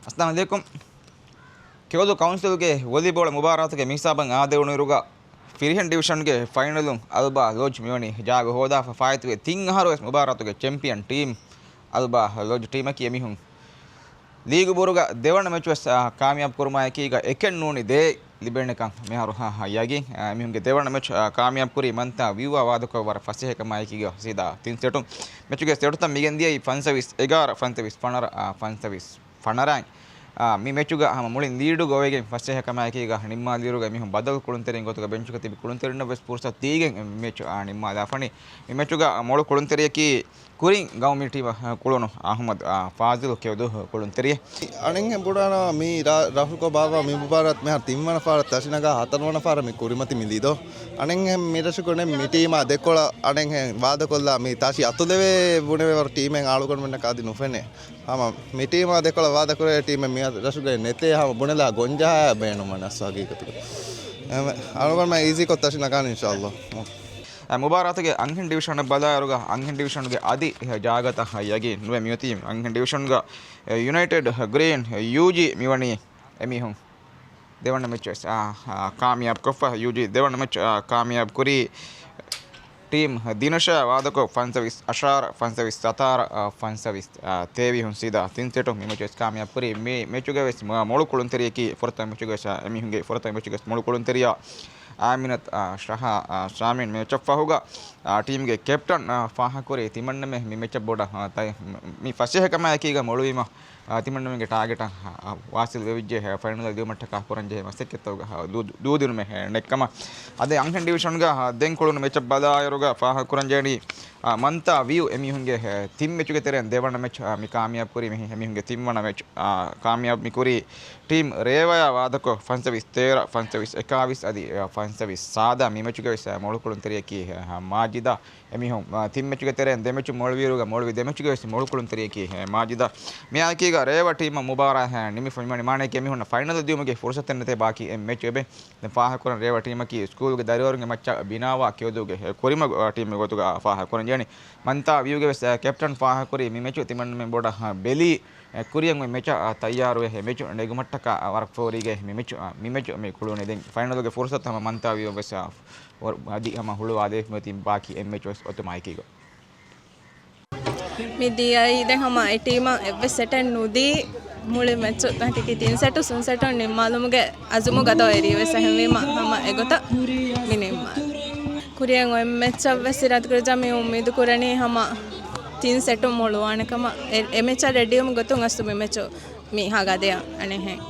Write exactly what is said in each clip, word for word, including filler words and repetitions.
އައްސަލާމު ޢަލައިކުމް. ކެޔޮލު ކައުންސިލްގެ ވޮލީބޯޅަ މުބާރާތުގެ މިހިސާބަށް އާދެވުނުއިރުގަ، ފިރިހެން ޑިވިޝަންގެ ފައިނަލުން އަލްބާ ލޮޖް މިވަނީ ޖާގަ ހޯދާފަ ފާއިތުވެ ތިން އަހަރު ވެސް މުބާރާތުގެ ޗެމްޕިއަން ޓީމް އަލްބާ ލޮޖް ޓީމަކީ އެމީހުން ލީގު ބުރުގަ ދެވަނަ މެޗު ވެސް، އާ، ކާމިޔާބު ކުރުމާއެކީގަ އެކެއް ނޫނީ ދޭއް ލިބޭނެކަން މިހާރު، ހާ، ހާ، ޔަގީން. އާ، އެމީހުންގެ ދެވަނަ މެޗު، އާ، ކާމިޔާބު ކުރީ މަންތާ ވިއުއާ ވާދަކޮށް ވަރަށް ފަސޭހަކަމާއެކީގަ ސީދާ ތިން ސެޓުން. މެޗުގެ ސެޓުތައް މިގެން ދިޔައީ ފަންސަވީސް އެގާރަ، ފަންސަވީސް ފަނަރަ، އާ، ފަންސަވީސް ފަނަރައިން. އާ، މި މެޗުގަ ހަމަ މުޅިން ލީޑުގަ އޮވެގެން ފަސޭހަކަމާއެކީގަ ނިންމާލިއިރުގަ މީހުން ބަދަލު ކުޅުންތެރިން ގޮތުގަ ބެންޗުގަ ތިބި ކުޅުންތެރިންނަށް ވެސް ފުރުސަތު ދީގެން މެޗު، އާ، ނިންމާލާފަނީ. މި މެޗުގަ މޮޅު ކުޅުންތެރިޔަކީ ކުރިން ގައުމީ ޓީމަށް ކުޅުނު އަޙްމަދު، އާ، ފާޒިލް ކެޔޮދޫ ކުޅުންތެރިއެއް. އަނެއްހެން ބުނާނަ މި ރަ-، ރަށުގަ ބާއްވާ މި މުބާރާތް މިހާރު ތިންވަނަ ފަހަރަށް ތަށިނަގާ ހަތަރުވަނަ ފަހަރަށް މި ކުރިމަތި މި ލިދޯ. އަނެއްހެން މި ރަށުގަ މި ޓީމާ ދެކޮޅަށް އަނެއްހެން ވާދަކޮށްލާ މި ތަށި އަތުލެވޭ ބުނެވޭ ވަރު ޓީމެއް އަޅުގަނޑުމެންނަކަށް އަދި ނުފެނޭ. ހަމަ މި ޓީމާ ދެކޮޅަށް ވާދަކުރޭ ޓީމެއް މި ރަށުގައި ނެތޭ، ހަމަ ބުނެލާ ގޮންޖަހާ ބޭނުންވަން އަސް ހަގީގަތުގަ. އެ، އަޅުގަނޑުމެން އީޒީކޮށް ތަށި ނަގާނީ އިންޝާﷲ. އެ، މުބާރާތުގެ އަންހެން ޑިވިޝަނަށް ބަލާއިރުގަ އަންހެން ޑިވިޝަނުގެ އަދި ޖާގަތައް ޔަގީން ނުވެ މިއޮތީ އަންހެން ޑިވިޝަންގަ، އެ، ޔުނައިޓެޑް ގްރީން ޔޫޖީ މިވަނީ އެމީހުން ދެވަނަ މެޗު ވެސް، އާ، އާ، ކާމިޔާބުކޮށްފަ، ޔޫޖީ ދެވަނަ މެޗު، އާ، ކާމިޔާބު ކުރީ ޓީމް ދިނަށާ ވާދަކޮށް ފަންސަވީސް އަށާރަ، ފަންސަވީސް ސަތާރަ، އާ، ފަންސަވީސް، އާ، ތޭވީހުން ސީދާ ތިން ސެޓު މި މެޗު ވެސް ކާމިޔާބު ކުރީ. މި މެޗުގަ ވެސް މަ-، މޮޅު ކުޅުންތެރިޔަކީ ފުރަތަމަ މެޗުގަ ވެސް، އާ، އެމީހުންގެ ފުރަތަމަ މެޗުގަ ވެސް މޮޅު ކުޅުންތެރިޔާ އާމިނަތް، އާ، ޝަހާ، އާ، ޝާމިން މެޗަށްފަހުގަ، އާ، ޓީމްގެ ކެޕްޓަން، އާ، ފާހަގަކުރީ ތިމަންނަމެ މި މެޗަށް ބޮޑަށް، އާ، ތައް-، މި ފަސޭހަކަމާއެކީގަ މޮޅުވީމަ އާ، ތިމަންނަމެންގެ ޓާގެޓަށް، އާ، ވާސިލް ވެވިއްޖެ، އާ، ފައިނަލަށް ދިއުމަށްޓަކާ ކުރަންޖެހޭ މަސައްކަތްތަކުގަ، އާ، ދޫ-، ދޫ-، ދޫދިނުމެއް، އާ، ނެއްކަމަށް. އަދި އަންހެން ޑިވިޝަންގަ، އާ، ދެން ކުޅުނު މެޗަށް ބަލާއިރުގަ ފާހަގަކުރަންޖެހެނީ، އާ، މަންތާ ވިއު އެމީހުންގެ، އާ، ތިން މެޗުގެ ތެރެއިން ދެވަނަ މެޗް، އާ، މި ކާމިޔާބު ކުރީ މި ހި-، އެމީހުންގެ ތިންވަނަ މެޗް، އާ، ކާމިޔާބު މި ކުރީ ޓީމް ރޭވަޔާ ވާދަކޮށް ފަންސަވީސް ތޭރަ، ފަންސަވީސް އެކާވީސް އަދި، އާ، ފަންސަވީސް ސާދާ މި މެޗުގަ ވެސް، އާ، މޮޅު ކުޅުންތެރިޔަކީ، އާ، މާޖިދާ. އެމީހުން، އާ، ތިން މެޗުގެ ތެރެއިން ދެ މެޗު މޮޅުވިއިރުގަ މޮޅުވި ދެ މެޗުގެ ވެސް މޮޅު ކުޅުންތެރިޔަކީ، އެ، މާޖިދާ. މިއާއެކީގަ ރޭވަ ޓީމަށް މުބާރާތް، އެ، ނިމިފަ މިވަނީ މާނައަކީ އެމީހުންނަށް ފައިނަލަށް ދިއުމުގެ ފުރުސަތެއް ނެތޭ ބާކީ އެއް މެޗު އެބެ. ދެން ފާހަގަކުރަން ރޭވަ ޓީމަކީ ސްކޫލްގެ ދަރިވަރުންގެ މައްޗަށް ބިނާވާ ކެޔޮދޫގެ، އެ، ކުރިމަގު، އާ، ޓީމެއް ގޮތުގަ ފާހަގަކުރަން ޖެހެނީ. މަންތާ ވިއުގެ ވެސް، އާ، ކެޕްޓަން ފާހަގަކުރީ މި މެޗު ތިމަންނަމެން ބޮޑަށް، އާ، ބެލީ، އެ، ކުރިއަށް އޮތް މެޗަށް، އާ، ތައްޔާރުވެ އެ މެޗު ނެގުމަށްޓަކާ، އާ، ވަރަށް ފޯރީގައި މި މެޗު، އާ، މި މެޗު މި ކުޅުނީ. ދެން ފައިނަލުގެ ފުރުސަތު ހަމަ މަންތާ ވިއު ވެސް، އާ، ވަރު އަދި ހަމަ ހުޅުވާލެވިފަ މިއޮތީ ބާކީ އެއް މެޗު ވެސް އޮތުމާއެކީގަ. މި ދިޔައީ ދެން ހަމަ އެ ޓީމަށް އެއްވެސް ސެޓެއް ނުދީ މުޅި މެޗު ތަކެކީ ތިން ސެޓު ސުން ސެޓުން ނިންމާލުމުގެ އަޒުމުގަ ދޯ އެރީ ވެސް އެހެންވީމަ ހަމަ އެގޮތަށް މި ނިންމާލި. ކުރިއަށް އޮތް މެޗަށް ވެސް ސިރާތު ކުރެޖާ މި އުއްމީދު ކުރަނީ ހަމަ ތިން ސެޓު މޮޅުވާނެ ކަމަށް. އެ، އެ މެޗަށް ރެޑީވުމުގެ ގޮތުން އަސްލު މި މެޗު މި ހަގާ ދެއަށް އަނެއްހެން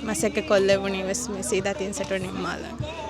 މަސައްކަތް ކޮށްލެވުނީ ވެސް މި ސީދާ ތިން ސެޓު ނިންމާލަން.